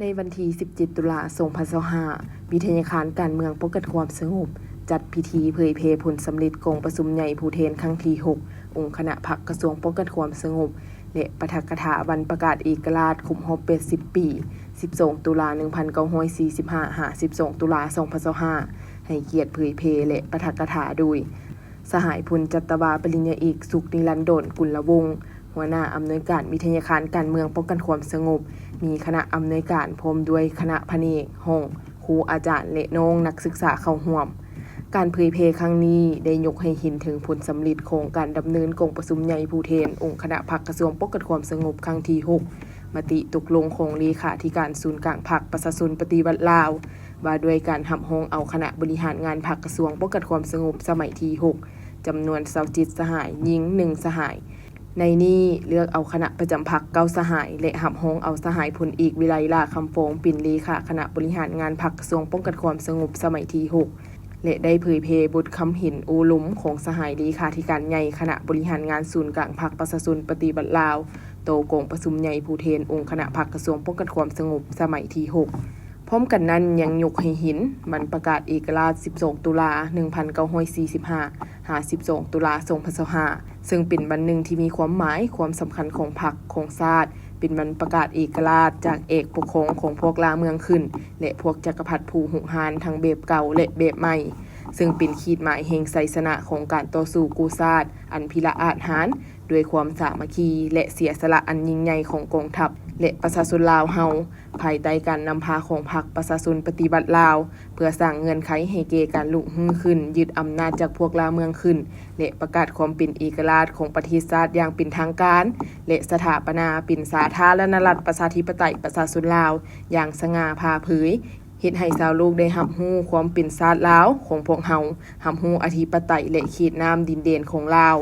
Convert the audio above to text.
ໃນວັນທີສິບເຈັດ ຕຸລາ ສອງພັນຊາວຫ້າ ວິທະຍາຄານການເມືອງປ້ອງກັນຄວາມສະຫງົບ ຈັດພິທີເຜີຍແຜ່ຜົນສຳເລັດກອງປະຊຸມໃຫຍ່ຜູ້ແທນຄັ້ງທີຫົກ ອົງຄະນະພັກກະຊວງປ້ອງກັນຄວາມສະຫງົບ ແລະ ປາຖະກະຖາວັນປະກາດເອກະລາດຄົບຮອບແປດສິບປີ ສິບສອງ ຕຸລາ ໜຶ່ງພັນເກົ້າຮ້ອຍສີ່ສິບຫ້າ ຫາ ສິບສອງ ຕຸລາ ສອງພັນຊາວຫ້າ ໃຫ້ກຽດເຜີຍແຜ່ ແລະ ປາຖະກະຖາໂດຍ ສະຫາຍພົນຈັດຕະວາປະລິນຍາເອກ ສຸກນິລັນດອນ ກຸນລະວົງ ຫົວໜ້າອຳນວຍການວິທະຍາຄານການເມືອງປ້ອງກັນຄວາມສະຫງົບ, ມີຄະນະອຳນວຍການ ພ້ອມດ້ວຍຄະນະພະແນກ, ຫ້ອງ, ຄູອາຈານ ແລະ ນ້ອງນັກສຶກສາເຂົ້າຮ່ວມ. ການເຜີຍແຜ່ຄັ້ງນີ້ໄດ້ຍົກໃຫ້ເຫັນເຖິງຜົນສຳເລັດຂອງການດຳເນີນກອງປະຊຸມໃຫຍ່ຜູ້ແທນອົງຄະນະພັກກະຊວງປ້ອງກັນຄວາມສະຫງົບຄັ້ງທີຫົກ, ມະຕິຕົກລົງຂອງເລຂາທິການສູນກາງພັກປະຊາຊົນປະຕິວັດລາວ ວ່າດ້ວຍການຮັບຮອງເອົາຄະນະບໍລິຫານງານພັກກະຊວງປ້ອງກັນຄວາມສະຫງົບສະໄໝທີຫົກ ຈຳນວນຊາວເຈັດສະຫາຍ, ຍິງໜຶ່ງສະຫາຍ. ໃນນີ້ເລືອກເອົາຄະນະປະຈຳພັກເກົ້າສະຫາຍ ແລະ ຮັບຮອງເອົາສະຫາຍພົນເອກ ວິໄລ ຫຼ້າຄຳຟອງ ເປັນເລຂາຄະນະບໍລິຫານງານພັກກະຊວງປ້ອງກັນຄວາມສະຫງົບສະໄໝທີຫົກ ແລະ ໄດ້ເຜີຍແຜ່ບົດຄຳເຫັນໂອ້ລົມຂອງສະຫາຍເລຂາທິການໃຫຍ່ຄະນະບໍລິຫານງານສູນກາງພັກປະຊາຊົນປະຕິວັດລາວ ຕໍ່ກອງປະຊຸມໃຫຍ່ຜູ້ແທນອົງຄະນະພັກກະຊວງປ້ອງກັນຄວາມສະຫງົບສະໄໝທີຫົກ. ພ້ອມກັນນັ້ນຍັງຍົກໃຫ້ເຫັນວັນປະກາດເອກະລາດ ສິບສອງ ຕຸລາ ໜຶ່ງພັນເກົ້າຮ້ອຍສີ່ສິບຫ້າ ຫາ ສິບສອງ ຕຸລາ ສອງພັນຊາວຫ້າ ເຊິ່ງເປັນວັນໜຶ່ງທີ່ມີຄວາມໝາຍ, ຄວາມສຳຄັນຂອງພັກ, ຂອງຊາດ, ເປັນວັນປະກາດເອກະລາດຈາກເອກປົກຄອງຂອງພວກລ່າເມືອງຂຶ້ນ ແລະ ພວກຈັກກະພັດຜູ້ຮຸກຮານທັງແບບເກົ່າ ແລະ ແບບໃໝ່, ເຊິ່ງເປັນຂີດໝາຍແຫ່ງໄຊຊະນະຂອງການຕໍ່ສູ້ກູ້ຊາດອັນພິລະອາດຫານ ດ້ວຍຄວາມສາມັກຄີ ແລະ ເສຍສະຫຼະອັນຍິ່ງໃຫຍ່ຂອງກອງທັບ ແລະ ປະຊາຊົນລາວເຮົາ ພາຍໃຕ້ການນຳພາຂອງພັກປະຊາຊົນປະຕິວັດລາວ ເພື່ອສ້າງເງື່ອນໄຂໃຫ້ແກ່ການລຸກຮືຂຶ້ນ, ຍຶດອຳນາດຈາກພວກລ່າເມືອງຂຶ້ນ ແລະ ປະກາດຄວາມເປັນເອກະລາດຂອງປະເທດຊາດຢ່າງເປັນທາງການ ແລະ ສະຖາປະນາເປັນສາທາລະນະລັດປະຊາທິປະໄຕປະຊາຊົນລາວຢ່າງສະຫງ່າຜ່າເຜີຍ, ເຮັດໃຫ້ຊາວໂລກໄດ້ຮັບຮູ້ຄວາມເປັນຊາດລາວຂອງພວກເຮົາ, ຮັບຮູ້ອະທິປະໄຕ ແລະ ເຂດນ້ຳດິນແດນຂອງລາວ.